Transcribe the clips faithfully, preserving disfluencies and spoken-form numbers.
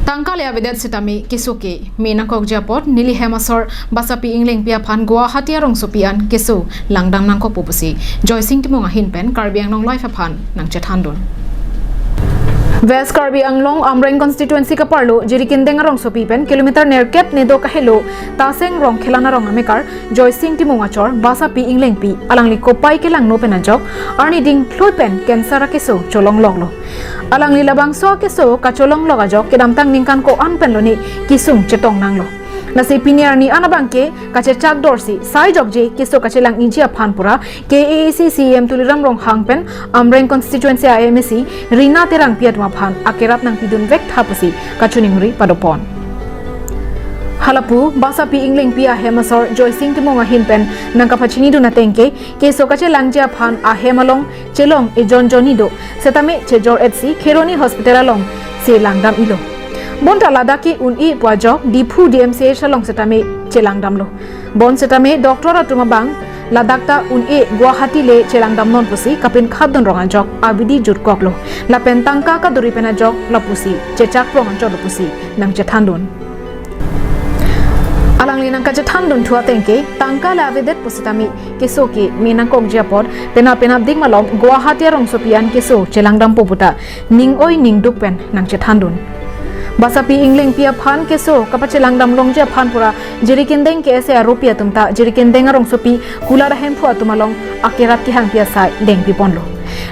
Tangka le avedet sitame keso keme nangkokji apot neli hem asor Basapi Englengpi aphan Guwahati arongsopi an keso langdam nangkokpo pusi Joysing Timung ahin pen Karbi Anglong Live aphan nangchethandun. West Karbi Anglong Amreng constituency kaparlo Jirikindeng arongsopi pen kilometer nerkep nedo kahelo Taseng Rongkhelan arong amekar Joysing Timung achor Basapi Englengpi alangli kopai kelangno pen ajok arni dingthloi pen cancer akeso cholongloklo. Alangli labangso akeso kacholonglok ajok kedamtang ningkan ko-an pen lone kesung chetong nanglo. Lasi pini arni an abangke kachechak dorsi sai jokje keso kachelang ingji aphan pura K A A C C E M Tuliram Ronghang pen Amreng constituency a M A C Rina Terangpi atum aphan akerap nangpidun vek tha pusi kachiningri padopon. Halapu Basapi Englengpi ahem asor Joysing Timung ahin pen nangkapachinidun atengke keso kachelangji aphan ahem along chelong ejon jonni do setame chejor etsi Kheroni Hospital along chelangdam ilo. Bonta ladak ke un-e pu ajok Diphu D M C H along setame chelangdamlo. Bon setame doctor atum abang ladak ta un-e Guwahati le chelangdamnon pusi kapinkhatdun rong ajok abidi jutkoklo. Lapen tangka kaduri pen ajok lapusi chechak prong anchotlo pusi nangchethandun. Alangli nangkachethandun thu atengke tangka le avedet pusitame keso keme nangkokji apot penap penapdik malom Guwahati arongsopi an keso chelangdampo puta ning oi ning duk pen nangchethandun. Basapi Englengpi aphan keso kapachelangdam longji aphan pura Jirikindeng K S A aropi atum ta Jirikindeng arongsopi kulat ahemphu atum along akerap kehangpi asai dengpiponlo.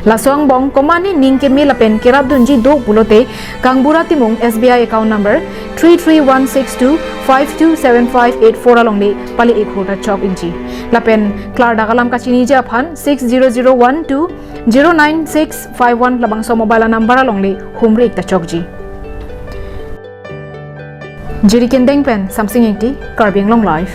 Laso angbong komatne ning keme lapen kerapdunji do pulote Kangbura Timung S B I account number three three one six two five two seven five eight four alongle pali ekhur ta chok ingji. Lapen klardak alam kachiniji aphan six zero zero one two zero nine six five one labangso mobile number alongle humri ik ta chokji. Jirikindeng pen Samsing Ingti, Karbi Anglong Live.